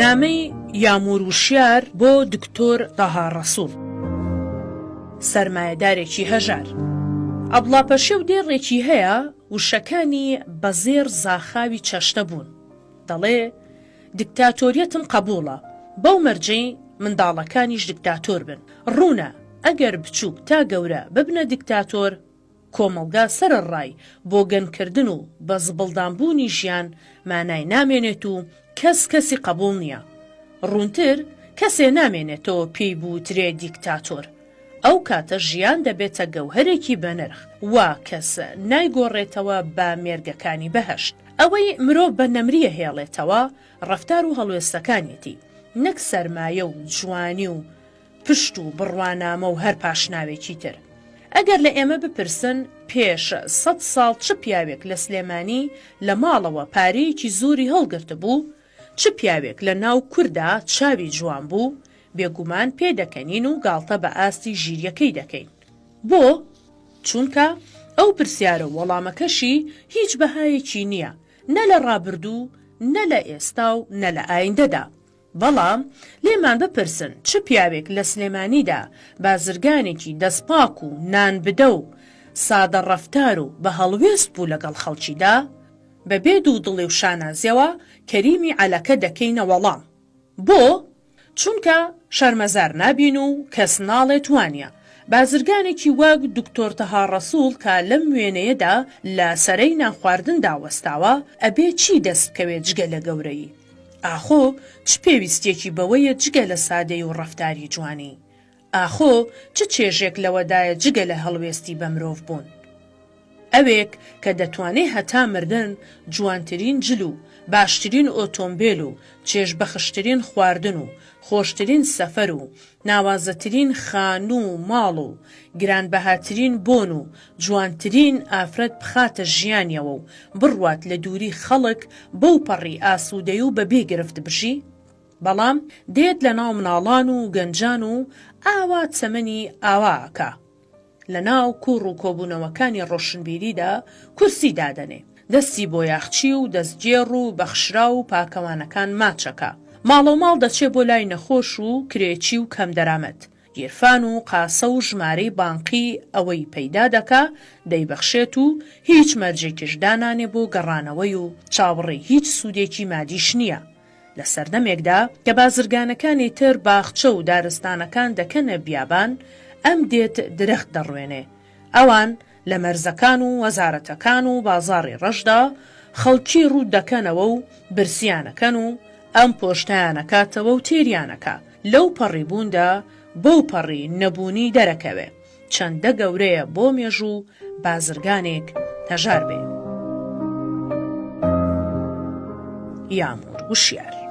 نامەی یامور وشیار بۆ دکتۆر تەها ڕەسوڵ. سەرمایەدارێکی هەژار. عەبدوڵا پەشێو دێڕێکی هەیە وشەکانی بە زێڕ زاخاوی چەشنە بوون. دەڵێ، دکتاتۆریەتم قەبووڵە، بەو مەرجەی منداڵەکانیش دکتاتۆر بن. ڕوونە ئەگەر بچووک تا گەورە ببنە دکتاتۆر، کۆمەڵگا سەرەڕای بۆگەنکردن و بە زبڵدانبوونی ژیان مانای نامێنێت و کەس کەسی قەبووڵ نییە. ڕوونتر کەسێ نامێنێتەوە پێی بووترێ دیکتاتۆر. ئەو کاتە ژیان دەبێتە گەوهەرێکی بەنرخ وا کەس نایگۆڕێتەوە بە مێرگەکانی بەهەشت. ئەوەی مرۆڤ بە نەمرییە هێڵێتەوە ڕەفتار و هەڵوێستەکانیەتی نەک سەرمایە و جوانی و پشت و بڕوانامە و هەر پاشناوێکی تر. ئەگەر لە ئێمە بپرسن پێش سەت ساڵ چ پیاوێک لە سلێمانی لە ماڵەوە پارەیەکی زۆری هەڵگرتبوو، چ پیاوێک لە ناو کوردا چاوی جوان بوو، بێگومان پێدەکەنین و گاڵتە بە ئاستی ژیریەکەی دەکەین. بۆ؟ چونکە ئەو پرسیارە و وەڵامەکەشی هیچ بەهایەکی نییە، نە لە ڕابردوو، نە لە ئێستا و نە لە ئایندەدا. بەڵام لێمان بپرسن چ پیاوێک لە سلێمانیدا بازرگانێکی دەستپاک و نان بدە و سادە ڕەفتار و بە هەڵوێست بوو لەگەڵ خەڵکیدا؟ بە بێ دوودڵی و شانازیەوە کەریمی عەلەکە دەکەینە وەڵام. بۆ؟ چونکە شەرمەزار نابین و کەس ناڵێت وانیە. بازرگانێکی وەک دکتۆر تەها ڕەسوڵ کە لەم وێنەیەدا لە سەرەی نانخواردندا وەستاوە ئەبێ چی دەست بکەوێ جگە لە گەورەیی؟ ئاخۆ چ پێویستیەکی بەوەیە جگە لە سادەی و ڕەفتاری جوانی؟ ئاخۆ چ چێژێک لەوەدایە جگە لە هەڵوێستی بە مرۆڤ بوون؟ ئەوێک کە دەتوانێ هەتا مردن جوانترین جل و باشترین ئۆتۆمبێل و چێژبەخشترین خواردن و خۆشترین سەفەر و ناوازەترین خانوو و ماڵ و گرانبەهاترین بۆن و جوانترین ئافرەت بخاتە ژیانیەوە و بڕوات لە دووری خەڵک بەو پەڕی ئاسوودەی و بەبێ گرفت بژی بەڵام دێت لەناو مناڵان و گەنجان و ئاوا چەمەنی ئاوا ئەکا. لە ناو کوڕ و کۆبوونەوەکانی ڕۆشنبیریدا کورسی دادەنێ، دەستی بۆیاخچی و دەستگێڕ و بەخشراو و پاکەوانەکان ماچ ئەکا، ماڵەوماڵ دەچێ بۆ لای نەخۆش و کرێچی و کەمدەرامەت، گیرفان و قاسە و ژمارەی بانقی ئەوەی پەیدا دەکا دەیبەخشێت و هیچ مەرجێکیش دانانێ بۆ گەڕانەوەی و چاوەڕێی هیچ سوودێکی مادیش نییە. لە سەردەمێکدا کە بازرگانەکانی تر باخچە و دارستانەکان دەکەنە بیابان، ئەم دێت درەخت دەڕوێنێ. ئەوان لە مەرزەکان و وەزارەتەکان و بازاڕی ڕەشدا خەڵکی ڕووت دەکەنەوە و برسیانەکەن و ئەم پۆشتەیانەکاتەوە و تێریانەکا. لەو پەڕی بووندا بەو پەڕی نەبوونی دەرەکەوێ. چەندە گەورەیە بۆ مێژوو بازرگانێک هەژار بێ. یامور وشیار.